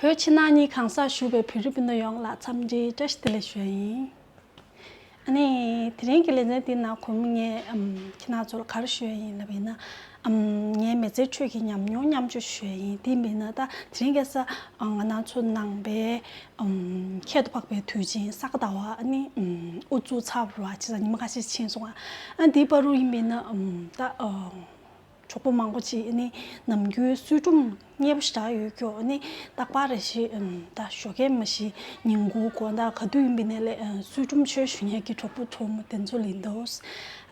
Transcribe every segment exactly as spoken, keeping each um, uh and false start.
བོད་ཕྱི་ནང་གཉིས་གང་སར་བཞུགས་པའི་བོད་རིགས་སྤུན་ཟླ་ཡོངས་ལ་འཚམས་འདྲིའི་བཀྲ་ཤིས་བདེ་ལེགས་ཞུ་ཡ་ཡིན། ཨ་ནི་དེ་རིང་གི་ལེ་ཚན་འདི་ནང་གོ་མི་ངས་ཨམ་ཁྱེད་རང་ཚོར་ག་རེ་ཞུ་ཡ་ཡིན་ལབ་ཡིན་ན། ཨམ་ངའི་མི་ཚེའི་ཁྲོད་ཀྱི་ཉམས་མྱོང་མཉམ་སྤྱོད་ཞུ་ཡ་ཡིན། དེ་མིན་ན་ད་དེ་རིང་ཁ་སང་ང་རང་ཚོ་ནང་པའི་ཨམ་ཁྱད་དུ་འཕགས་པའི་དུས་ཆེན་ས་ག་ཟླ་བ་ཨ་ནི་ཨམ་དབུ་བཙུགས་ཚར་བ་རེད་བ། བྱས་ཙང་ཉི་མ་ཁ་ཤས་ཕྱིན་སོང་ང་། ཨ་འདིའི་བར་དུ་ཡིན་པས་ན་ཨམ་ད་ཨ། གྲོགས་པོ་མང་པོ་ཅིག་ནི་ནམ་རྒྱུན་གསོལ་སྒྲུབ་མཉེས་པོ་ཞེ་དྲག་ཡོད་ཀྱོག་ནི་རྟག་པར་རེ་ཞིག་ཨམ་ད་ཞོགས་ཀས་མ་ཞིག་ཉིན་གུང་དགོང་དག་ག་དུས་ཡིན་པའི་ནས་ལས་ཨམ་གསོལ་སྒྲུབ་མཆོད་ཞུ་མཁན་གྱི་གྲོགས་པོ་གྲོགས་མོ་དེ་ཚོ་ལ་ཡིན་འདུག་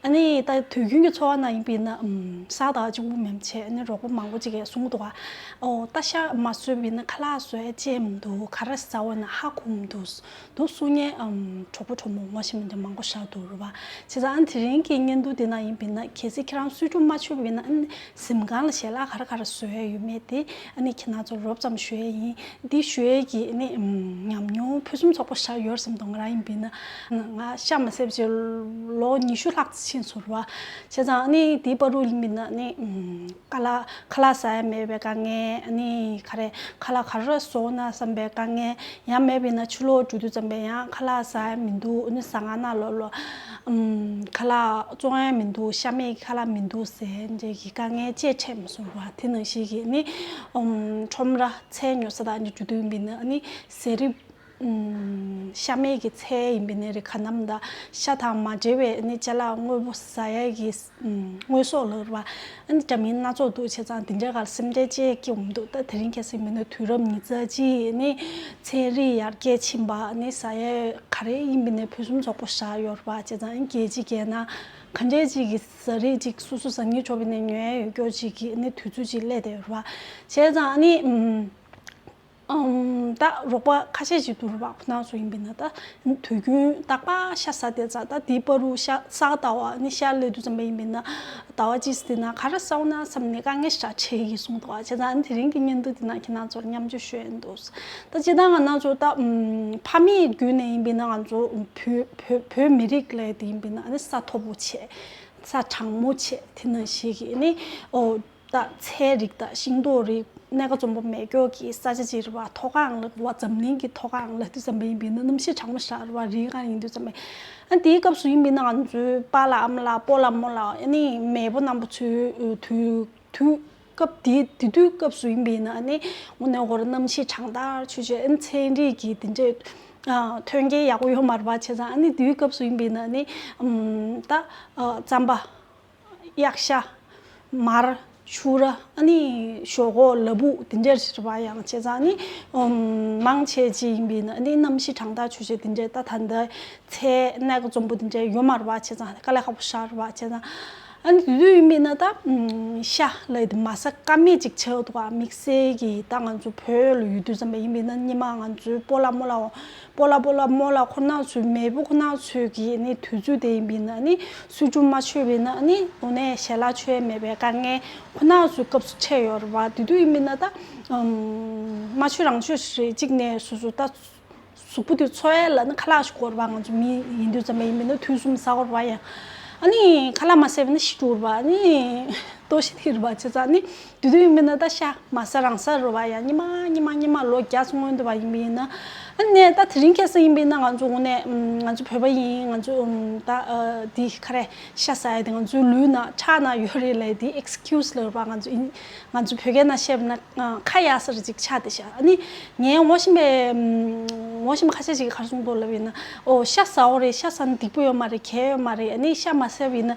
ཨ་ནི་ད་དུས་རྒྱུན་གྱི་འཚོ་བ་ནང་ཡིན་པས་ན་ཨམ་ས་ག་ཟླ་བ་གཅིག་པུ་མིན་བྱས་ནི་རོགས་པ་མང་པོ་ཅིག་གིས་གསུང་གི་འདུག་ག་ཨོ་ད་ཤ་མ་ཟོས་པས་ན་ཁ་ལག་བཟོ་ཡ་ཅི་མི་འདུག་ག་རེ་ཟ་འོ་ན་ཧ་གོ་མི་འདུག་འདུག་གསུང་མཁན་ཨམ་གྲོགས་པོ་གྲོགས་མོ་ངོ་ཤེས་མི་འདྲ་མང་པོ་ཞིག་འདུག་རེད་བ། བྱས་ཙང་ཨ་ནི་དེ་རིང་གི་བརྙན་ཐུང་འདི་ནང་ཡིན་པས་ན་གལ་སྲིད་ཁྱེད་རང་གསོལ་སྒྲུབ་མ་མཆོད་པ་ཡིན་ན་ཨ་ནི་གཟིམ་ཁང་ལ་ཞལ་ལག་ག་རེ་ག་རེ་བཟོ་ཡ་ཡོད་མེད་དེ་ཨ་ནི་ཁྱེད་རང་ཚོར་རོབ་ཙམ་ཞུ་ཡ་ཡིན། འདི་ཞུ་ཡ་གི་ཨ་ནི་ཨམ་ཉམས་མྱོང་ཕུན་སུམ་ཚོགས་པོ་ཞིག་ཡོད་བསམ་འདུག་ང་རང་ཡིན་པས་ན་ང་ཤ་མ་ཟས་པ་ཅིག་ལོ་ཉི་ཤུ་ལྷག་ཙམ་ཕྱིན་སོང་རེད་བ། བྱས་ཙང་ཨ་ནི་དེའི་བར་དུ་ཡིན་པས་ན་ཨ་ནི་ཨམ་ཁ་ལག་ཁ་ལག་ཟ་ཡ་མེད་པའི་དཀའ་ངལ། ཨ་ནི་ག་རེ་ཁ་ལག་ག་རེ་བཟོ་ན་བསམ་པའི་དཀའ་ངལ། ཡང་མེད་པས་ན་ཕྱི་ལོགས་འགྲོ་དུས་ཙམ་པས་ཡང་ཁ་ལག་ཟ་ཡ་མི་འདུག་ཨ་ནི་ཟ་ཁང་ནང་ལོགས་ལ་ཨམ་ཁ་ལག་བཙོང་ཡ་མི་འདུག་ཤ་མེད་ཀྱི་ཁ་ལག་མི་འདུག་ཟེར་འདྲའི་གི་དཀའ་ངལ་ཅིག་འཕྲད་མ་སོང་བ། དེ་ནང་བཞིན་གྱི་ཨ་ནི་ཨམ་ཁྲོམ་ར་ཚལ་ཉོ་ས་དང་ཨ་ནི་འགྲོ་དུས་ཡིན་པས་ན་ཨ་ནི་ཟས་རིགས། ཤ་མེད་ཀྱི་ཚལ་ཡིན་པའི་ནས་རེད། ག་ནམ་ད་ཤ་དང་མ་འབྲེལ་བའི་ནི་ཅ་ལག་དངོས་པོ་ཟ་ཡ་གི་དངོས་ཟོག་ལ་རེད་བ། ཨ་ནི་འདྲ་མིན་སྣ་ཚོགས་འདུག་བྱས་ཙང་དེ་འདྲའི་གར་སེམས་ཁྲལ་ཅེས་སྐྱེ་འོང་འདུག་ད་དེ་རིང་ཁ་སང་མིན་ན་དུས་རབས་ཉི་ཤུ་རྩ་གཅིག་ནི་ཚན་རིག་ཡར་རྒྱས་ཕྱིན་པ་ནི་ཟ་ཡ་ག་རེ་ཡིན་པའི་ནས་ཕུན་སུམ་ཚོགས་པོ་བཞག་ཡོད་རེད་བ། བྱས་ཙང་ཨ་ནི་རྒྱལ་སྤྱི་རྒྱལ་ནང་ག་འདྲའི་ཅིག་གི་ཟ་རིགས་ཅིག་སོ་སོ་ཟ་སྙིང་བྲོ་བའི་ནས་ཉོ་ཡ་ཡོད་སྐྱོ་ཅིག་གི་ནི་དུས་ཚོད་ཅིག་སླེབས་བསྡད་ཡོད་རེད་བ། བྱས་ཙང་ཨ་ནི། ཨམ། ད་རོགས་པ་ཁ་ཤས་ཤིག་འདུག་རོགས་པ་ཁོ་ན་ཚོ་ཡིན་པས་ན་ད་དུས་རྒྱུན་རྟག་པར་ཤ་ཟ་བསྡད་ཙང་ད་དེའི་བར་དུ་ཤ་ས་ག་ཟླ་བ་ནི་ཤ་སླེབས་དུས་ཙམ་པ་ཡིན་པས་ན་ཟླ་བ་གཅིག་ཙམ་དེ་ན་ག་རེ་ཟ་འོ་ན་བསམ་ནས་དཀའ་ངལ་ཞེ་དྲག་འཕྲད་ཀྱི་གསུངས་འདུག་བ། བྱས་ཙང་དེ་རིང་གི་བརྙན་ཐུང་དེ་ན་ཁྱེད་རང་ཚོར་མཉམ་སྤྱོད་ཞུ་ཡ་འདུག་ད་སྤྱིར་བཏང་ང་རང་ཚོ་ད་ཨམ་ཕ་མེས་བརྒྱུད་ནས་ཡིན་པས་ན་ང་ཚོ་བོད་བོད་བོད་མི་རིགས་ལས་དེ་ཡིན་པས་ན་ཨ་ནི་ས་མཐོ་པོ་བྱས་ས་གྲང་མོ་བྱས་དེ་ནང་བཞིན་གྱི་ཨ་ནི་ཨོ། ད་ཚལ་རིགས་དང་ཤིང་ཏོག་རིགས་སྣ་ཁ་འཛོམས་པོ་མེད་སྐྱོ་གི་ས་ཆ་ཅིག་རེད་བ། མཐོ་སྒང་ལ་བ་འཛམ་གླིང་གི་མཐོ་སྒང་ལ་དུས་ཙམ་པ་ཡིན་པས་ན་གནམ་གཤིས་གྲང་མོ་ཞེ་དྲག་རེད་བ། རི་སྒང་ཡིན་དུས་ཙམ་པ། ཨ་དེའི་སྐབས་སུ་ཡིན་པས་ན་ང་ཚོའི་པཱ་ལགས་ཨ་མ་ལགས་སྤོ་ལགས་རྨོ་ལགས་ཨ་ནི་མེས་པོ་རྣམ་པ་ཚོའི་དུས་དུས་སྐབས་དེ་དེ་དུས་སྐབས་སུ་ཡིན་པས་ན་ཨ་ནི་དངོས་གནས་ཁོ་རང་གནམ་གཤིས་གྲང་ཐག་ཆོད་ཆོད་ཨ་ནི་ཚན་རིག་གི་དེ་འདྲའི་ཨ་མཐུན་རྐྱེན་ཡག་པོ་ཡོད་མ་རེད་བ། བྱས་ཙང་ཨ་ནི་དེའི་སྐབས་སུ་ཡིན་པས་ན་ཨ་ནི་ཨམ་ད་ཨ་རྩམ་པ། གཡག་ཤ། མར། ཕྱུ་ར། ཨ་ནི་ཞོག་ཁོག་ལ་ཕུག་དེ་འདྲ་ཞིག་རེད་བ། ཡང་བྱས་ཙང་ཨ་ནི་ཨམ་མང་ཆེ་ཅིག་ཡིན་པས་ན་ཨ་ནི་གནམ་གཤིས་གྲང་ཐག་ཆོད་ཆོད་དེ་འདྲ་ད་ད་ལྟ་ཚལ་སྣ་ཁ་འཛོམས་པོ་དེ་འདྲ་ཡོད་མ་རེད་བ། བྱས་ཙང་དཀའ་ལས་ཁག་པོ་ཞེ་དྲག་རེད་བ། བྱས་ཙང་ཨ་ནི་དེ་དུས་ཡིན་པས་ན་ད་ཨམ་ཤ་ལབ་དེ་མ་ཟ་ཀ་མེད་ཅིག་ཆགས་འདུག་ག་དམིགས་བསལ་གྱི་ད་ང་ཚོ་བོད་ལ་ཡོད་དུས་ཙམ་པ་ཡིན་པས་ན་སྔོན་མ་ང་ཚོའི་སྤོ་ལགས་རྨོ་ལགས་སྤོ་ལགས་སྤོ་ལགས་རྨོ་ལགས་ཁོ་རང་ཚོའི་མེས་པོ་ཁོ་རང་ཚོའི་གི་ནི་དུས་ཚོད་དེ་ཡིན་པས་ན་ནི་གསོལ་སྒྲུབ་མ་མཆོད་པས་ན་ནི་དངོས་གནས་ཞལ་ལག་མཆོད་ཡས་མེད་པའི་དཀའ་ངལ་ཁོ་རང་ཚོའི་སྐབས་སུ་འཕྲད་ཡོད་རེད་བ། དེ་དུས་ཡིན་པས་ན་ད་ཨམ་མ་མཆོད་རང་མཆོད་རེད། གཅིག་ནས་སོ་སོ་ད་གཟུགས་པོ་དེ་འཚོ་ཡས་ལ་ནི་ཁ་ལག་ཞིག་དགོས་རེད་བ། ང་ཚོ་མི་ཡིན་དུས་ཙམ་པ་ཡིན་པས་ན་དུས་གསུམ་ཟ་དགོས་རེད་བ། ཡང་ཨ་ནི་ཁ་ལག་མ་ཟས་པས་ན་ཤི་འགྲོ་རེད་བ། ཨ་ནི་ལྟོགས་ཤི་ཐེབས་རེད་བ། བྱས་ཙང་ནི་དེ་དུས་ཡིན་པས་ན་ད་ཤ་མ་ཟ་རང་ཟ་རེད་བ། ཡང་སྔོན་མ་སྔོན་མ་སྔོན་མ་ལོ་བརྒྱ་ཙམ་སྔོན་དུ་བ་ཡིན་པས་ན་ཨ་ནི་ད་དེ་རིང་ཁ་སང་ཡིན་པས་ན་ང་ཚོ་དངོས་གནས་ང་ཚོ་བོད་པ་ཡིན། ང་ཚོ་ད་འདི་ག་རེ་ཤ་ཟ་ཡ་དེ་ང་ཚོའི་ལུས་ན་ཁྲག་ན་ཡོད་རེད་ལབ་དེ་ཨེགས་ཀིའུ་སི་ལབ་རེད་བ། ང་ཚོ་ཡིན་ང་ཚོ་བོད་སྐད་ནང་བཤད་པ་ན་ཁ་ཡག་ས་རེ་ཅིག་ཆགས་བསྡད་ཤག་ཨ་ནི་ངའི་ངོ་ཤེས་པའི་ངོ་ཤེས་པ་ཁ་ཤས་ཤིག་གིས་ག་རེ་གསུངས་འདུག་ལབ་ཡིན་ན། ཨོ་ཤ་ཟ་འོ་རེད། ཤ་ཟ་ན་སྡིག་པོ་ཡོད་མ་རེད། གལ་ཡོད་མ་རེད། ཨ་ནི་ཤ་མ་ཟ་བ་ཡིན་ན་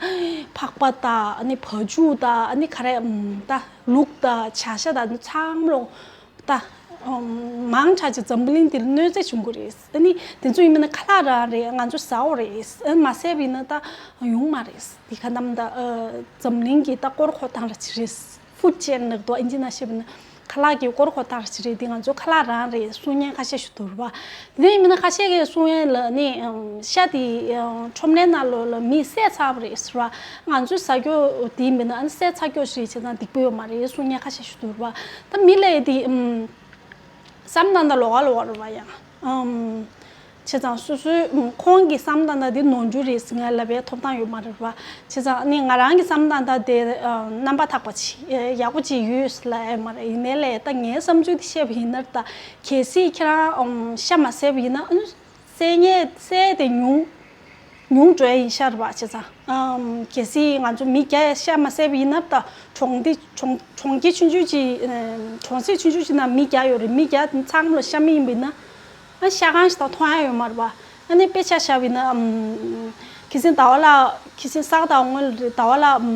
ཕག་པ་དང་ཨ་ནི་བ་ཕྱུགས་དང་ཨ་ནི་ག་རེ་ད་ལུག་དང་བྱ་ཤ་དང་ཨ་ནི་ཚང་མ་ལོ་ད་མང་དྲགས་ཅིག་འཛམ་བུ་གླིང་འདིར་གནོད་འཚེ་བྱུང་གི་རེད། ཨ་ནི་དེ་ཚོ་ཡིན་མིན་ན་ཁ་ལག་རང་རེད། ང་ཚོ་ཟ་འོ་རེད། ཨ་ནི་མ་ཟ་བ་ཡིན་ན་ད་ཡོང་མ་རེད། དེ་ག་ནམ་ད་འཛམ་གླིང་གི་ད་སྐོར་ཁོ་ཐང་ར་ཅིག་རེད། ཧྥུཌ་ཅེན་ལབ་འདུག་ཨིན་ཇི་ནང་བཤད་པ་ན་ཁ་ལག་གི་སྐོར་ཁོ་ཐག་ཅིག་རེད། འདི་ང་ཚོ་ཁ་ལག་རང་རེད་གསུང་མཁན་ཁ་ཤས་ཤིག་འདུག་རེད་བ། དེ་ཡིན་མིན་ན་ཁ་ཤས་ཀྱིས་གསུང་ཡས་ལ་ནི་ཤ་དེ་ཁྲོམ་རའི་ནང་ལོགས་ལ་མིས་བསད་ཚར་བ་རེད་ཟེར་བ། ང་ཚོས་ཟ་རྒྱུ་དེ་ཡིན་མིན་ན་ཨ་ནི་བསད་ཚར་རྒྱུ་ཞིག་རེད། བྱས་ཙང་སྡིག་པོ་ཡོད་མ་རེད་གསུང་མཁན་ཁ་ཤས་ཤིག་འདུག་རེད་བ། ད་མི་ལ་ཡ་དེ་བསམ་ན་ད་ལོགས་ཀ་ལོགས་ཀ་རེད་བ། ཡང་། བྱས་ཙང་སོ་སོའི་ཁོང་གི་བསམ་སྟངས་དང་དེ་ནོར་འཁྲུལ་རེད་ཟེར་ངས་ལབ་པའི་ཐོབ་ཐང་ཡོད་མ་རེད་པ། བྱས་ཙང་ནི་ང་རང་གི་བསམ་སྟངས་དང་དེ་རྣམ་པ་དག་པ་ཅིག་ཡག་པོ་ཅིག་ཡོད་ལབ་ཡ་མ་རེད། ཡིན་ནའི་ལས་ད་ངའི་བསམ་ཚུལ་དེ་བཤད་པ་ཡིན་ན་ད་གལ་སྲིད་ཁྱེད་རང་ཤ་མ་བཟས་པ་ཡིན་ན་ཨ་ནི་བཟས་ཉེས་བཟས་དེ་ཉུང་ཉུང་འགྲོ་ཡ་ཡིན་ཤག་རེད་པ། བྱས་ཙང་ཨམ་གལ་སྲིད་ང་ཚོ་མི་བརྒྱ་ཤ་མ་བཟས་པ་ཡིན་ན་ད་གྲོང་སྡེ་གྲོང་གྲོང་ཁྱེར་ཆུང་ཆུང་ཅིག་ཨམ་གྲོང་གསེབ་ཆུང་ཆུང་ཅིག་ནང་མི་བརྒྱ་ཡོད་རེད། མི་བརྒྱ་ཚང་མ་ལ་ཤ་མེད་ཡིན་པ་ཡིན་ན། ཨ་ཤ་ཁང་ཞིག་ད་མཐོང་ཡ་ཡོད་མ་རེད་པ། ཨ་ནི་དཔེ་ཆ་བཞག་པ་ཡིན་ན་ཨམ་ཁ་སང་ཟླ་བ་ལ་ཁ་སང་གཟའ་ཟླ་བ་སྔོན་ལ་ཟླ་བ་ལ་ཨམ་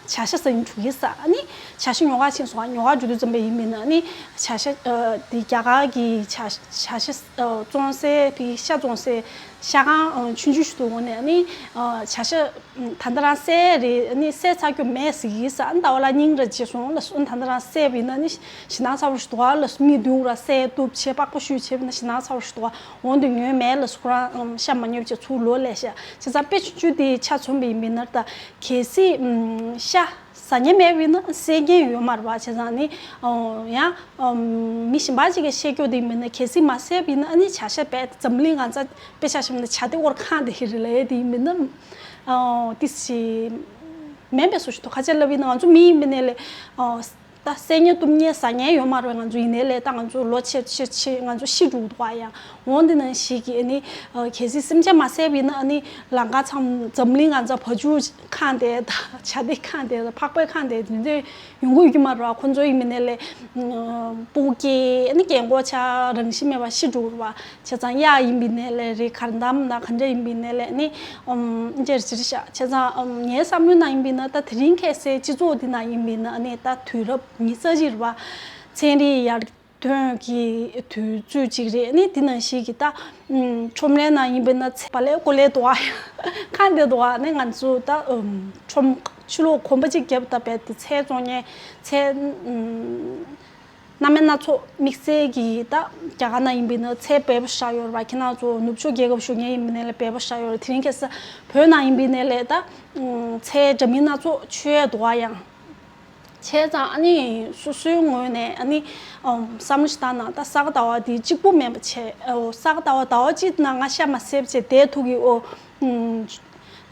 བྱ་ཤ་ཟ་ཡིན་འགྲོ་གི་ཟ། ཨ་ནི་བྱ་ཤ་ཉོ་ག་ཕྱིན་སོང་། ཉོ་ག་འགྲོ་དུས་ཙམ་པ་ཡིན་པ་ཡིན་ན་ཨ་ནི་བྱ་ཤ་ཨ་དེ་རྒྱ་གར་གྱི་བྱ་བྱ་ཤ་ཨ་བཙོང་སའི་དེ་ཤ་བཙོང་སའི་ཤ་ཁང་ཨ་ཆུང་ཆུང་ཞིག་ཏུ་འོང་ནས་ཨ་ནི་ཨ་བྱ་ཤ་ད་ལྟ་རང་བསད་རེད། ཨ་ནི་བསད་ཚར་རྒྱུ་མེད་ཟེར་གྱི་ཟ། ཨ་ནི་ཟླ་བ་ལ་སྙིང་རེ་རྗེ་སོང་ལ་སོ། ཨ་ནི་ད་ལྟ་རང་བསད་པ་ཡིན་ན་ཨ་ནི་ཞེད་སྣང་ཚ་པོ་ཞིག་འདུག་ཨ། ལ་སོ་མི་བདུན་ར་བསད་གཏུབ་བྱས་པགས་པ་བཤུས་བྱས་པ་ཡིན་ན་ཞེད་སྣང་ཚ་པོ་ཞིག་འདུག་ཨ། འོན་ཏེ་ཉོས་མེད་ལ་སོ། ཁོ་རང་ཤ་མ་ཉོས་བྱས་ཚུར་ལོག་ལས་ཤ། བྱས་ཙང་དཔེ་ཆུང་ཆུང་དེ་ཆ་མཚོན་པ་ཡིན་པ་ཡིན་ན་ད་གལ་སྲིད་ཤ་ཟ་མཁན་མེད་པ་ཡིན་ན་བསད་མཁན་ཡོད་མ་རེད་པ། བྱས་ཙང་ནི་ཡང་མི་གཞན་པ་ཅིག་གིས་བཤད་རྒྱུ་དེ་ཡིན་པ་ཡིན་ན་གལ་སྲིད་མ་བསད་པ་ཡིན་ན་ཨ་ནི་བྱ་ཤ་བས་འཛམ་གླིང་ང་ཚོ་དཔེ་ཆ་བཞག་ན་བྱ་དེ་དབོར་ཁང་དེ་ཧི་རི་ལ་ཡ་དེ་ཡིན་པ་ཡིན་ན་ཏི་སི་མེད་པའི་བཟོ་ཞིག་འདུག་ཁ་ཆེ་ལབ་ཡིན་ན་ང་ཚོ་མི་ཡིན་པ་ཡིན་ན་ལས། ད་བསད་མཁན་གཏུབ་མཁན་ཟ་མཁན་ཡོད་མ་རེད། ང་ཚོ་ཡིན་ནའི་ལས་ད་ང་ཚོ་ལོ་ཆེ་ཆེ་ཆེ་ང་ཚོ་ཤི་འགྲོ་གི་འདུག་ཨ། ཡང་འོང་དེ་ནང་ཞིག་གིས་ཨ་ནི་གལ་སྲིད་སེམས་ཅན་མ་བསད་པ་ཡིན་ན་ཨ་ནི་ལམ་ཁ་མཚམས་འཛམ་གླིང་ང་ཚོ་བ་ཕྱུགས་ཁང་དེ་ད་བྱ་དེ་ཁང་དེ་ད་ཕག་པའི་ཁང་དེ་དེ་ཚོ་ཡོང་གི་ཡོད་ཀྱི་མ་རེད། ཁོ་ཚོ་ཡིན་མིན་ནས་ལས་སྤུ་གུ་སྐྱེས་ཨ་ནི་རྒན་གོག་ཆགས་རང་བཞིན་མེད་པ་ཤི་འགྲོ་གི་རེད་པ། བྱས་ཙང་གཡག་ཡིན་པའི་ནས་ལས་རེད། གར་འདམ་ན་ག་འདྲ་ཡིན་པའི་ནས་ལས་ནི་ཨམ་འཇེར་ཅིར་ཤ། བྱས་ཙང་ཨམ་ངའི་བསམ་བློའི་ནང་ཡིན་པའི་ན་ད་དེ་རིང་ཁ་སང་སྤྱི་ཚོགས་འདི་ནང་ཡིན་པའི་ན་ནི་ད་དུས་རབས་ཉི་ཤུ་རྩ་གཅིག་རེད་པ། ཚན་རིག་ཡར་ཐོན་གྱི་དུས་ཚོད་ཅིག་རེད། ནི་དེ་ནང་ཞིག་གི་ད་ཨམ་ཁྲོམ་རའི་ནང་ཡིན་པའི་ན་ཚལ་པ་ལས་ཀོ་ལས་འདུག་ཨ། ཁ་འདི་འདུག་ཨ། ནི་ང་ཚོ་ད་ཨམ་ཁྲོམ་ཕྱི་ལོགས་གོམ་པ་གཅིག་བརྒྱབ་ད་བས་དེ་ཚལ་བཙོང་མཁན་ཚལ་ཨམ། སྣ་མིན་སྣ་ཚོགས་དམིགས་བསལ་གྱི་ད་རྒྱ་གར་ནང་ཡིན་པའི་ན་ཚལ་འབེལ་པོ་བཞག་ཡོད་རེད་པ། ཁྱེད་རང་ཚོ་ནུབ་ཕྱོགས་རྒྱལ་ཁབ་བཞུགས་མཁན་ཡིན་པའི་ནས་ལས་འབེལ་པོ་བཞག་ཡོད་རེད། དེ་རིང་ཁ་སང་བོད་ནང་ཡིན་པའི་ནས་ལས་ད་ཚལ་འདྲ་མིན་སྣ་ཚོགས་མཆོད་འདུག་ཨ། ཡང་བྱས་ཙང་ཨ་ནི་སོ་སོའི་ངོས་ནས་ཨ་ནི་བསམ་བློ་ཞིག་བཏང་ན་ད་ས་ག་ཟླ་བ་དེ་གཅིག་པུ་མིན་པ་བྱས། ས་ག་ཟླ་བ་ཟླ་བ་གཅིག་ནང་ང་ཤ་མ་བཟས་བྱས་བསྡད་ཐུབ་ཀྱི་ཨོ།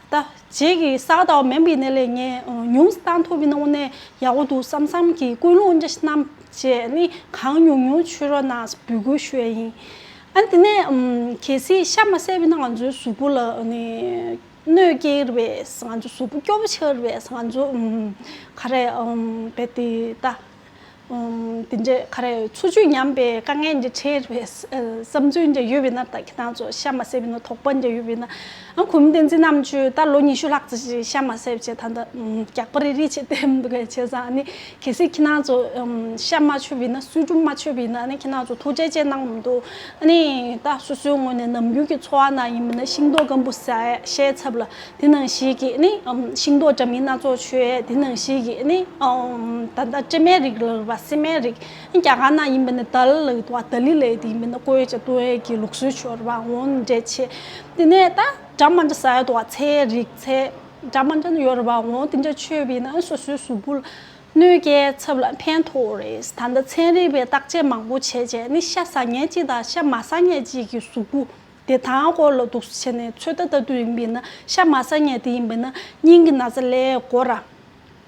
ད་རྗེས་ཀྱི་ས་ག་ཟླ་བ་མིན་པའི་ནས་ལས་ངས་ཉུང་ཙམ་བཏང་ཐུབ་པའི་ནང་ནས་ཡག་པོ་འདུག་བསམ་བསམ་གྱི་ཀུན་སློང་འདྲ་ཞིག་བསྣམས་བྱས་ནི་གང་ཉུང་ཉུང་མཆོད་རོགས་གནང་འབོད་སྐུལ་ཞུ་ཡ་ཡིན། ཨ་ནི་དེ་ནས་གལ་སྲིད་ཤ་མ་བཟས་པ་ཡིན་ན་ང་ཚོའི་གཟུགས་པོ་ལ་ནི་གནོད་སྐྱེལ་བས། ང་ཚོའི་གཟུགས་པོ་སྐྱོ་པོ་ཆགས་བས། ང་ཚོ་ག་རེ་བས་དེ་ད། ཨུམ། དེ་འདྲའི་ག་རེ་འཚོ་བཅུད་ཉམས་པའི་དཀའ་ངལ་འདི་འཕྲད་པའི་བསམ་ཚུལ་འདི་ཡོད་པས་ན་ད་ཁྱེད་རང་ཚོ་ཤ་མ་བཟས་པས་ན་དོགས་པ་འདི་ཡོད་པས་ན། ཨ་གོང་མ་བསྟན་འཛིན་རྣམ་དཔྱོད་ད་ལོ་ཉི་ཤུ་ལྷག་ཙམ་ཞིག་ཤ་མ་བཟས་པ་བྱས་ད་ལྟ་རྒྱགས་པ་རེ་རེ་བྱས་བསྡད་མི་འདུག་གས། བྱས་ཙང་ཨ་ནི་གལ་སྲིད་ཁྱེད་རང་ཚོ་ཤ་མ་མཆོད་པས་ན་གསོལ་སྒྲུབ་མ་མཆོད་པས་ན་ཨ་ནི་ཁྱེད་རང་ཚོ་ཐུགས་རྗེ་ཆེ་གནང་མི་འདུག་ཨ་ནི་ད་སོ་སོའི་ངོས་ནས་ནམ་རྒྱུན་གྱི་འཚོ་བ་ནང་ཡིན་པས་ན་ཤིང་ཏོག་སྐམ་པོ་ཟ་ཤའི་ཚབ་ལ། དེ་ནང་བཞིན་གྱི་ནི་ཤིང་ཏོག་འདྲ་མིན་སྣ་ཚོགས་མཆོད། དེ་ནང་བཞིན་གྱི་ནི་ད་ལྟ་སྲན་མའི་རིགས་ལ་རེད་པ། སྲན་མའི་རིགས་རྒྱ་གར་ནང་ཡིན་པ་ནི་དཱལ་ལབ་འདུག་པ། དཱལ་ལབ་དེ་ཡིན་པ་ནི་བསྐོལ་བྱས་བཏུང་ཡས་ཀྱི་ལུགས་སྲོལ་ཡོད་རེད་པ། འོ་འདྲ་བྱས། དེ་ནས་ད་འདྲ་མི་འདྲ་ཟ་ཡ་འདུག་པ། ཚལ་རིགས་ཚལ་འདྲ་མི་འདྲ་ཡོད་རེད་པ། འོ་དེ་འདྲ་མཆོད་པས་ན་སོ་སོའི་གཟུགས་པོ་ལ་གནོད་སྐྱེལ་ཚབ་ལ་ཕན་ཐོགས་རེད། ད་ལྟ་ཚན་རིག་པས་བརྟག་དཔྱད་མང་པོ་བྱས་བྱས་ནི་ཤ་ཟ་མཁན་གཅིག་དང་ཤ་མ་ཟ་མཁན་གཅིག་གི་གཟུགས་པོ། དེ་དང་སྐོར་ལ་འདུག་སེ་བྱས་ནས་ཚོད་ལྟ་ལྟ་དུས་ཡིན་པས་ན་ཤ་མ་ཟ་མཁན་དེ་ཡིན་པས་ན་སྙིང་གི་ན་ཚ་ལས་འགོ་ར།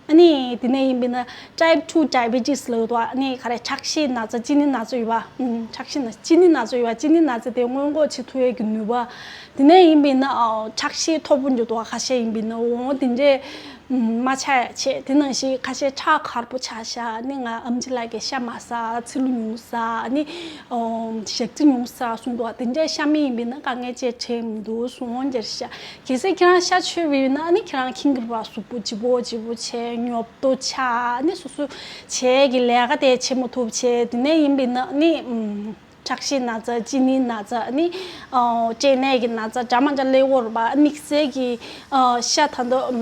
ཨ་ནི་དེ་ནས་ཡིན་པས་ན་type two diabetes ལབ་འདུག་ཨ་ནི་ག་རེ་ཁྲག་ཤེད་ན་ཚ་གཅིན་སྙི་ན་ཚ་ཡོད་པ། ཨུམ། ཁྲག་ཤེད་ན་གཅིན་སྙི་ན་ཚ་ཡོད་པ། གཅིན་སྙི་ན་ཚ་དེ་སྔོན་འགོག་བྱེད་ཐུབ་ཡས་ཀྱི་ནུས་པ། དེ་ནས་ཡིན་པས་ན་ཨ་ཁྲག་ཤེད་མཐོ་པོ་འདུག་ཁ་ཤས་ཡིན་པས་ན་འོ་དེ་འདྲས། མ་ཆགས་ཡ་བྱས། དེ་ནང་བཞིན་ཁ་ཤས་ཁྲག་དཀར་པོ་ཆགས་ཤག་ནི་ང་ཨེམ་ཆི་ལགས་ཀྱིས་ཤ་མ་ཟ། ཚིལ་ལུ་ཉུང་ཟ། ནི་ཨོ་ཞག་རྩི་ཉུང་ཟ་གསུངས་འདུག་དེ་འདྲའི་ཤ་མེད་ཡིན་པས་ན་དཀའ་ངལ་ཅིག་འཕྲད་མི་འདུག་གསུངས་འོང་འདིར་ཤ། གལ་སྲིད་ཁྱེད་རང་ཤ་མཆོད་པ་ཡིན་ན་ནི་ཁྱེད་རང་ཁེངས་ཀྱི་རེད་པ། གཟུགས་པོ་ལྗིད་པོ་ལྗིད་པོ་བྱས། ཉོབ་ཏོ་ཆགས། ནི་སོ་སོ་བྱས་ཀྱི་ལས་ཀ་དེ་བྱེད་མ་ཐུབ་བྱས། དེ་ནས་ཡིན་པས་ན་ནི་ཨུམ། ཁྲག་ཤེད་ན་ཚ། གཅིན་སྙི་ན་ཚ། ནི་ཨོ་སྐྲན་ནད་ཀྱི་ན་ཚ་འདྲ་མི་འདྲ་སླེབས་ཡོད་རེད་པ། དམིགས་བསལ་གྱི་ཨ་ཤ་ད་ལྟ་ཨམ་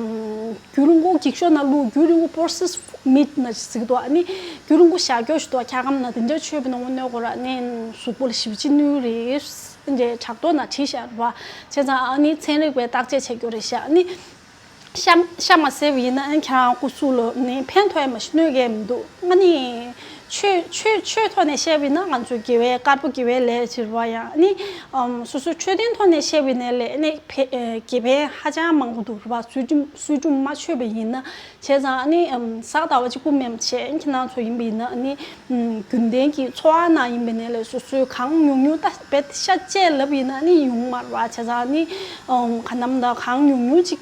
རྒྱུན་རིང་པོ་འགྱིག་ཤོག་ནང་བླུགས། རྒྱུན་རིང་པོ་processed meat ན་ཟེར་གྱི་འདུག་ཨ་ནི་རྒྱུན་རིང་པོ་བཞག་རྒྱུ་ཞིག་འདུག་འཁྱག་སྒམ་ནང་དེ་འདྲ་མཆོད་པ་ཡིན་ན་དངོས་གནས་ཁོ་རང་ནི་གཟུགས་པོ་ལ་ཞེ་པོ་ཅིག་གནོད་རེད། དེ་འདྲའི་དྲ་ཐོག་ནང་བྲིས་བཞག་རེད་པ། བྱས་ཙང་ཨ་ནི་ཚན་རིག་པས་བརྟག་དཔྱད་བྱེད་རྒྱུ་རེད་ཤག་ནི། ཤ་ཤ་མ་བཟས་པ་ཡིན་ན་ཨ་ནི་ཁྱེད་རང་སྐུ་གཟུགས་ལ་ནི་ཕན་ཐོགས་ཡ་མ་གཞི་གནོད་ཀྱི་མི་འདུག་ཨ་ནི་ ཆོས་ཆོས་ཆོས་ཐོག་ནས་བཤད་པ་ཡིན་ན་ང་ཚོ་དགེ་བའི་དཀར་པོ་དགེ་བའི་ལས་ཟེར་བ་ཡང་ནི་ཨམ་སོ་སོའི་འཕྲོད་བསྟེན་ཐོག་ནས་བཤད་པ་ཡིན་ན་ལས་ནི་ཕེ་ཨེ་དགེ་ཕན་ཧ་ཅང་མང་པོ་འདུག་རེད་བ། ཚུལ་ཁྲིམས་ཚུལ་ཁྲིམས་མ་ཆོད་པ་ཡིན་ན་བྱས་ཙང་ནི་ཨམ་གཟའ་ཟླ་བ་གཅིག་པུ་མིན་པ་བྱས་ཁྱེད་རང་ཚོ་ཡིན་པ་ཡིན་ན་ནི་ཨམ་རྒྱུན་ལྡན་གྱི་འཚོ་བ་ནང་ཡིན་པ་ཡིན་ན་ལས་སོ་སོའི་གང་ཉུང་ཉུང་ད་རྦད་ཤ་བཅད་ལབ་ཡིན་ན་ནི་ཡོང་མ་རེད་བ། བྱས་ཙང་ནི་ཨམ་ག་ནམ་ད་གང་ཉུང་ཉུང་ཅིག་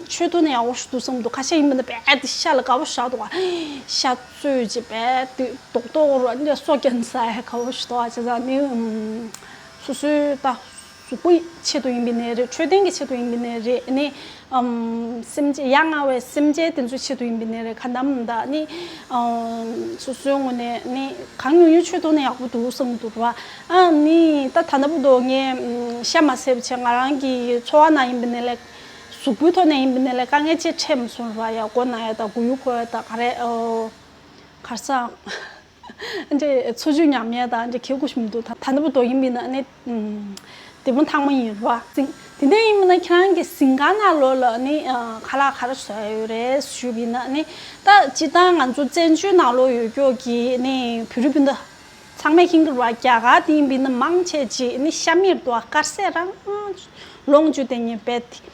ཆོས་ཐོག་ནས་ཡག་པོ་ཞིག་འདུག་བསམ་འདུག་ཁ་ཤས་ཡིན་པ་ན་རྦད་དེ་ཤ་ལ་དགའ་པོ་བཞག་འདུག་ག་ཤ་བཙོས་བྱས་རྦད་དེ་རྡོག་རྡོག་རུ་ཨ་ནི་སོ་སྐྱེན་ཟ་ཡ་དགའ་པོ་ཞིག་འདུག་ག་བྱས་ཙང་ནི་སོ་སོའི་ད་གཟུགས་པོའི་ཆེད་དུ་ཡིན་པ་ནས་རེད། འཕྲོད་བསྟེན་གྱི་ཆེད་དུ་ཡིན་པ་ནས་རེད། ནི་སེམས་ཅན་ཡ་ང་བའི་སེམས་ཅན་དེ་ཚོའི་ཆེད་དུ་ཡིན་པ་ནས་རེད། ག་འདམ་ད་ནི་སོ་སོའི་ངོས་ནས་ནི་གང་ཉུང་ཉུང་ཆོས་ཐོག་ནས་ཡག་པོ་འདུག་བསམ་འདུག་ར། ཨ་ནི་ད་ད་ལྟ་བུ་དོ་ངས་ཤ་མ་ཟས་པ་བྱས་ང་རང་གི་འཚོ་བ་ནང་ཡིན་པ་ནས་ལས། གཟུགས་པོའི་ཐོག་ནས་ཡིན་པ་ནས་ལས་དཀའ་ངལ་ཅིག་འཕྲད་མ་སོང་ར། ཡ་མགོ་ན་ཡ་དང་མགོ་ཡུ་འཁོར་ཡ་དང་ག་རེ་ཨོ། གར་སང་འདྲེ་འཚོ་བཅུད་ཉམས་ཡ་དང་འདྲེ་གལ་ཁུ་ཞིག་མི་འདུག་ད་ད་ནི་བུ་དོ་ཡིན་པ་ན་ནི་དེ་མོ་ཐང་མ་ཡིན་ར། དེ་འདྲ་ཡིན་པ་ན་ཁྱེད་རང་གི་ཟིན་ག་ན་ལོ་ལ་ནི་ཁ་ལག་ག་རེ་བཟོ་ཡ་ཡོད་རེད་ཞུས་པ་ཡིན་ན་ནི་ད་སྤྱི་བཏང་ང་ཚོ་བཙན་བྱོལ་ནང་ལོ་ཡོད་ཀྱོག་གི་ནི་བོད་རིགས་སྤུན་ཟླ། ཚང་མས་མཁྱེན་གྱི་རེད་བ། རྒྱ་གར་དེ་ཡིན་པ་ཡིན་ན་མང་ཆེ་ཅིག་ནི་ཤ་མེད་འདུག་ག་དཀར་ཟས་རང་ལོངས་སྤྱོད་དེ་ངས་རྦད་དེ་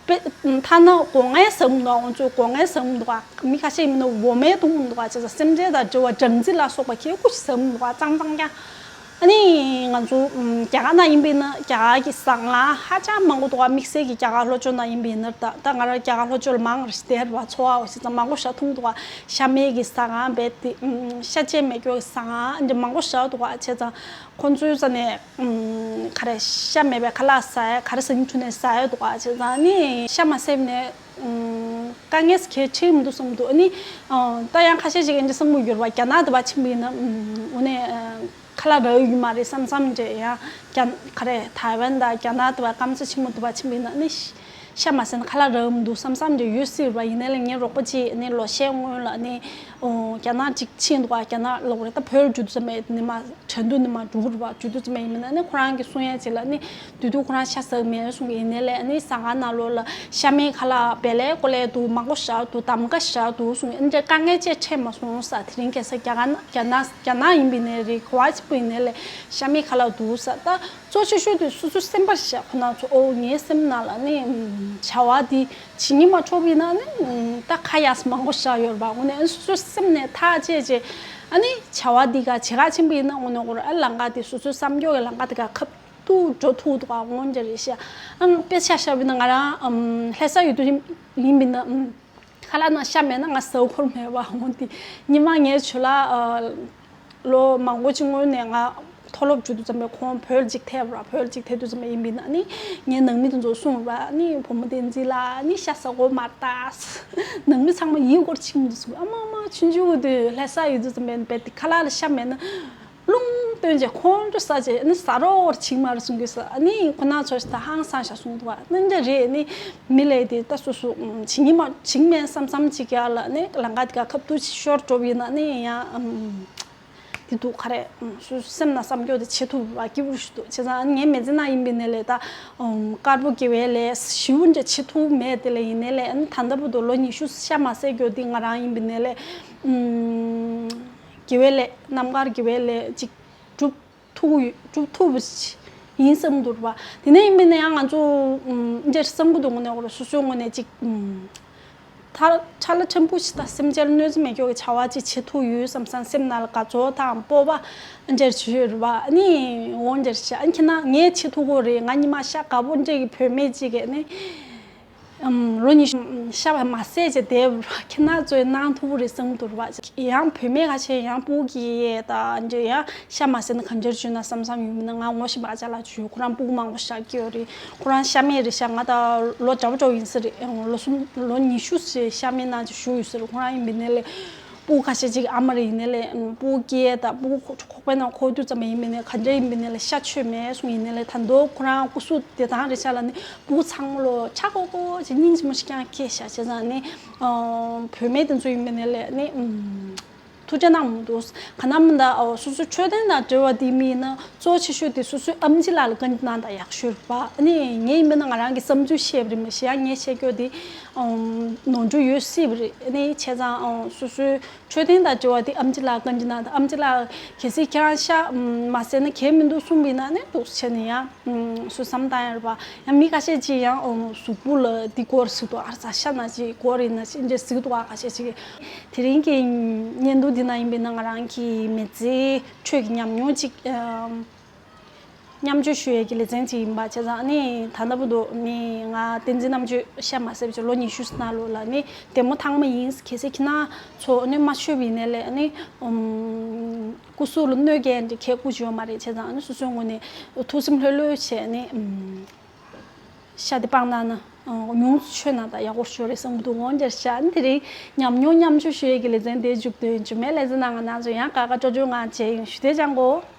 རྦད་ཐ་ན་སྒོ་ངའི་ཟ་མི་འདུག་ག་ང་ཚོས་སྒོ་ངའི་ཟ་མི་འདུག་ག་མི་ཁ་ཤས་ཡིན་ན་འོ་མའི་འཐུང་མི་འདུག་ག་བྱས་ཙང་སེམས་ཅན་དང་འབྲེལ་བ་སྦྲང་རྩི་ལ་སོགས་པ་གལ་ཁུ་ཞིག་ཟ་མི་འདུག་ག་གཙང་གཙང་རྐྱང་། ཨ་ནི་ང་ཚོ་རྒྱ་གར་ནང་ཡིན་པ་ཡིན་ན་རྒྱ་གར་གྱི་ཟ་ཁང་ཧ་ཅང་མང་པོ་འདུག་ག་དམིགས་བསལ་གྱི་རྒྱ་གར་ལྷོ་ཕྱོགས་ནང་ཡིན་པ་ཡིན་ན་ད་ད་ང་རང་རྒྱ་གར་ལྷོ་ཕྱོགས་ལ་མང་རེ་ཞིག་བསྡད་རེད་བ། འཚོ་བ་འོ་བྱས་ཙང་མང་པོ་ཞིག་འཐུང་འདུག་ག་ཤ་མེད་ཀྱི་ཟ་ཁང་རྦད་དེ་ཤ་བཅད་མེད་ཀྱོག་གི་ཟ་ཁང་འདི་མང་པོ་ཞིག་འདུག་ག་བྱས་ཙང་ཁོང་ཚོའི་རྩ་ནས། ཨུམ། ག་རེ་ཤ་མེད་པའི་ཁ་ལག་ཟ་ཡ་ག་རེ་ཟ་སྙིང་འདོད་ནས་ཟ་ཡ་འདུག་ག་བྱས་ཙང་ནི་ཤ་མ་ཟས་ནས། ཨུམ། དཀའ་ངལ་གལ་ཆེ་མི་འདུག་བསམ་འདུག་ཨ་ནི། ཨ། ད་ཡང་ཁ་ཤས་ཤིག་ཨིན་ཇི་གསང་མུ་ཡོད་རེད་བ། རྒྱ་ནག་དུ་བ་ཕྱིན་པ་ཡིན་ན། ཨུམ། དངོས་གནས། ཨ། ཁ་ལག་རག་ཡོད་མ་རེད་བསམ་བསམ་འདྲ་ཡང་རྒྱ་ག་རེ་ཐའེ་ཝན་དང་རྒྱ་ནག་དུ་བ་སྐམ་ས་ཆེན་མོ་དུ་བ་ཕྱིན་པ་ཡིན་ན་ནི་ཤ་མ་ཟས་ན་ཁ་ལག་རག་མི་འདུག་བསམ་བསམ་འདྲ་ཡོད་སྲིད་རེད་བ། ཡིན་ནའི་ལ་ངའི་རོགས་པ་ཅིག་ནི་ལོ་ཤས་སྔོན་ལ་ནི། ཨོ། རྒྱ་ནག་ཅིག་ཕྱིན་འདུག་ག་རྒྱ་ནག་ལབ་དགོས་རེད། ད་བོད་ལ་འགྲོ་དུས་ཙམ་པ་ནི་མ། ཁྲེང་ཏུའུ་ནས་མར་འགྲོ་གི་རེད་བ། འགྲོ་དུས་ཙམ་པ་ཡིན་ན་ནི་ཁོ་རང་གིས་གསུང་ཡ་ཅིག་ལ་ནི་དུས་དུས་ཁོ་རང་ཤ་ཟ་གི་མེད་གསུང་གི་ཡིན་ནའི་ལས་ནི་ཟ་ཁང་ནང་ལོགས་ལ་ཤ་མེད་ཁ་ལག་བལ་ལས་ཀོ་ལས་འདུག་མང་པོ་བཞག་འདུག་གདམ་ག་བཞག་འདུག་གསུང་གི། ཨ་ནི་དཀའ་ངལ་ཅིག་འཕྲད་མ་སོང་ས། དེ་རིང་ཁ་སང་རྒྱ་གར་ན་རྒྱ་ནག་རྒྱ་ནག་ཡིན་པ་ཡིན་ནའི་རེད། ག་བ་ཅིག་པུ་ཡིན་ནའི་ལས་ཤ་མེད་ཁ་ལག་འདུག་ས། ད་གཙོ་ཆེ་ཤོས་དེ་སོ་སོའི་སེམས་པར་བཞག་ཁོ་ན་ཚོ། ཨོ་ངའི་སེམས་ནང་ལ་ནི་བྱ་བ་འདི་བྱེད་སྙིང་མ་འཕྲོག་པ་ཡིན་ན་ནི་ད་ཁ་ཡག་མང་པོ་བཞག་ཡོད་རེད་པ། དངོས་གནས་ཨ་ནི་སོ་སོའི་སེམས་ནས་ཐག་བཅད་བྱས། ཨ་ནི་བྱ་བ་འདི་ག་བྱེད་ག་ཕྱིན་པ་ཡིན་ན་དངོས་གནས་ཁོ་རང་ཨ་ལམ་ཁ་དེ་སོ་སོའི་བསམ་ཕྱོགས་ཀྱི་ལམ་ཁ་དེ་ག་ཁབ་ཏུ་འགྲོ་ཐུབ་འདུག་ག་འོན་ཀྱང་རེད་ཤག་ཨང་དཔེ་ཆ་བཞག་པ་ཡིན་ན་ང་རང་ཨམ་ལྷ་ས་ཡོད་དུས་ཡིན་པ་ཡིན་ན་ཨམ་ཁ་ལག་ནང་ཤ་མེད་ན་ང་ཟ་དགོས་མེད་པ། འོན་ཏེ་ཉི་མ་ངའི་ཇོ་ལགས་ཨ། ལོ་མང་པོ་ཅིག་སྔོན་ནས་ང་མཐོ་སློབ་འགྲོ་དུས་ཙམ་པའི་ཁོང་བོད་ལ་ཅིག་ཐེབས་ར། བོད་ལ་ཅིག་ཐེབས་དུས་ཙམ་པ་ཡིན་པ་ཡིན་ན་ནི་ངའི་ནང་མི་དེ་ཚོ་གསུངས་ར། ནི་བུ་མོ་བསྟན་འཛིན་ལགས་ནི་ཤ་ཟ་དགོས་མ་རེད་ད། ནང་མི་ཚང་མ་ཡིད་སྐོར་ཕྱིན་འདུག་གསུངས། ཨ་མ་མ་ཆུང་ཆུང་དུས་ལྷ་ས་ཡོད་དུས་ཙམ་པའི་བལ་དེ་ཁ་ལག་ལ་ཤ་མེད་ན། རླུང་བཏོན་རྗེས་ཁོང་ཁྲོ་ཟ་རྗེས་ནི་ཟ་རོགས་བྱིང་མ་རེད་གསུང་གི་ས། ནི་ཁོ་ན་ཚོ་ཞིག་ད་ཧང་སང་ཤ་གསུང་འདུག་ག་ནི་འདྲ་རེད། ནི་མི་ལས་དེ་ད་སོ་སོ་བྱིང་ཉི་མ་བྱིང་མེད་བསམ་བསམ་ཅིག་ཡ་ལ་ནི་ལམ་ཁ་དེ་ག་ཁབ་ཏུ་ཤོར་འགྲོ་བ་ཡིན་ན་ནི་ཡང་། དེ་འདུག་ག་རེ། སོ་སོ་སེམས་ནང་བསམ་སྐྱོ་དེ་བྱེད་ཐུབ་པ་སྐྱིད་པོ་ཞིག་འདུག་བྱས་ཙང་ངའི་མི་ཚེ་ནང་ཡིན་པའི་ནས་ལས་ད་དཀར་པོ་དགེ་བའི་ལས་ཞིའུ་འདྲ་བྱེད་ཐུབ་མེད་དེ་ལས་ཡིན་ནའི་ལས་ད་ལྟ་བར་དུ་ལོ་ཉི་ཤུ་ཤ་མ་ཟས་སྐྱོ་དེ་ང་རང་ཡིན་པའི་ནས་ལས་དགེ་བའི་ལས་རྣམ་དཀར་དགེ་བའི་ལས་ཅིག་སྒྲུབ་ཐུབ་ཡོད་སྒྲུབ་ཐུབ་པ་ཡིན་བསམ་འདུག་ར། དེ་ནས་ཡིན་པའི་ནས་ཡང་ང་ཚོ་འདྲ་བསམ་གི་འདུག་ངོ་ནས་སོ་སོའི་ངོས་ནས་ཅིག་ཐ་ཁྲ་ལ་ཕྲན་བུ་ཞིག་ད་སེམས་ཅན་གནོད་འཚེ་མེད་སྐྱོ་གི་བྱ་བ་ཅིག་བྱེད་ཐུབ་ཡོད་བསམ་བསམ་སེམས་ནང་ལ་དགའ་ཚོར་དང་སྤོབས་པ་འདྲ་བྱོས་རེད་བ། ཨ་ནི་འོ་འདྲ་བྱ་ཨ་ནི་ཁྱེད་ན་ངས་བྱེད་ཐུབ་གོ་རེད། ང་ཉི་མ་ཤ་དགའ་པོ་འདྲ་གི་བུད་མེད་ཅིག་གིས་ནི་ཨམ་ལོ་ཉི་ཤུ་ཤ་བ་མ་ཟས་བྱས་བསྡད་རེད་བ། ཁྱེད་ན་ཚོས་གནང་ཐུབ་རེད་བསམ་འདུག་རེད་བ། ཡང་བུད་མེད་ཁ་ཤས་ཡང་སྤུ་གུ་སྐྱེས་ཡས་ད་འདྲ་ཡང་ཤ་མ་ཟས་ན་ག་འདྲ་བྱོས་ན་བསམ་བསམ་ཡོད་མིན་ན། ང་ངོ་ཤེས་པ་ཅག་ལ་བྱོས། ཁོ་རང་སྤུ་གུ་མང་པོ་ཞིག་སྐྱེས་ཡོད་རེད། ཁོ་རང་ཤ་མེད་རེད་ཤག་ང་ད་ལོ་བརྒྱ་པོ་འགྲོ་ཡིན་ས་རེད། ལོ་གསུམ་ལོ་ཉི་ཤུ་ཞིག་ཤ་མེད་ནང་ཅིག་བཞུགས་ཡོད་ས་རེད། ཁོ་རང་ཡིན་པའི་ནས་ལས་སྤུ་གུ་ཁ་ཤས་ཅིག་ཨ་མ་རེ་ཡིན་ནས་ལས་སྤུ་གུ་སྐྱེས་ད་སྤུ་གུ་ཁོག་པའི་ནང་འཁོར་དུས་ཙམ་པ་ཡིན་པའི་ནས་ག་འདྲ་ཡིན་པའི་ནས་ལས་ཤ་མཆོད་མེད་གསུངས་ཡིན་ནས་ལས། ད་དུང་ཁོ་རང་སྐུ་གཟུགས་བདེ་ཐང་རེད་ཤག་ལ་ནི་སྤུ་གུ་ཚང་མ་ལོ་ཆགས་ཀོ་ཀོ་ཅིག་སྙིང་རྗེ་མོ་ཞིག་ཀྱང་སྐྱེས་ཤག་བྱས་ཙང་ནི་བུད་མེད་དེ་ཚོ་ཡིན་པའི་ནས་ལས་ནི། ཐུགས་རྗེ་གནང་མི་འདུག་ག་ནམ་ད་ཨོ་སོ་སོའི་འཕྲོད་བསྟེན་དང་འབྲེལ་བ་དེ་མིན་ན་གཙོ་ཆེ་ཤོས་དེ་སོ་སོའི་ཨམ་ཆི་ལགས་ལ་བཀའ་འདྲི་གནང་དང་ཡག་ཤོས་རེད་པ། ཨ་ནི་ངས་ཡིན་པ་ན་ང་རང་གི་བསམ་ཚུལ་བཤད་པ་རེད། མ་གཞི་ཡང་ངས་བཤད་རྒྱུ་དེ་ཨམ་ནོར་འཁྲུལ་ཡོད་སྲིད་པ་རེད། ཨ་ནི་བྱས་ཙང་ཨོ་སོ་སོའི་ མཆོད་རྟེན་དང་འབྲེལ་བ་དེ་ཨམ་ཆི་ལགས་བཀའ་འདྲི་གནང་དང་། ཨམ་ཆི་ལགས་གལ་སྲིད་ཁྱེད་རང་ཤ་མ་བཟས་ན་གལ་མི་འདུག་གསུངས་པ་ཡིན་ན་ནི་འདུག་བྱས་ནས་ཡང་སུ་བསམ་བཏང་ཡ་རེད་པ། ཡང་མི་ཁ་ཤས་ཅིག་ཡང་གཟུགས་པོ་ལ་འདི་དགོས་རེད་ཟེར་འདུག་ཨ་རྩ་ཤ་ན་ཅིག་དགོས་རེད་ན་ཅིག་འདྲ་ཟེར་འདུག་ཨ་ཁ་ཤས་ཅིག་དེ་རིང་གི་བརྙན་ཐུང་འདི་ནང་ཡིན་པས་ན་ང་རང་གི་མི་ཚེའི་ཁྲོད་ཀྱི་ཉམས་མྱོང་ཅིག་མཉམ་སྤྱོད་ཞུ་ཡས་ཀྱི་ལེ་ཚན་ཅིག་ཡིན་པ་བྱས་ཙང་ནི། ད་ལྟ་བར་དུ་ནི་ང་བསྟན་འཛིན་རྣམ་དཔྱོད་ཤ་མ་བཟས་པ་ཅིག་ལོ་ཉི་ཤུ་ཙམ་ནང་ལོགས་ལ་ནི་བདེ་མོ་ཐང་མ་ཡིན། གལ་སྲིད་ཁྱེད་རང་ཚོ་ནི་མ་མཆོད་པ་ཡིན་ནའི་ལས་ནི་སྐུ་གཟུགས་ལ་གནོད་སྐྱེལ་འདི་གལ་དགུ་ཅིག་ཡོད་མ་རེད། བྱས་ཙང་ནི་སོ་སོའི་ངོས་ནས་ཐུགས་སེམས་ལྷོད་ལྷོད་བྱས་ནི་ཤ་དེ་སྤང་གནང་ན། ཉུང་སུ་མཆོད་གནང་དང་ཡག་པོ་ཞིག་རེད་བསམ་གྱི་འདུག་འོན་ཀྱང་ཤ་ནི་དེ་རིང་ཉམས་མྱོང་མཉམ་སྤྱོད་ཞུ་ཡས་ཀྱི་ལེ་ཚན་དེ་མཇུག་སྡོད་ཡིན། རྗེས་མའི་ལེ་ཚན་ནང་ང་རང་ཚོ་ཡང་དགའ་དགའ་སྤྲོ་སྤྲོ་ངང་མཇལ་ཡོང་། ཞུ་བདེ་ཅང་གོ།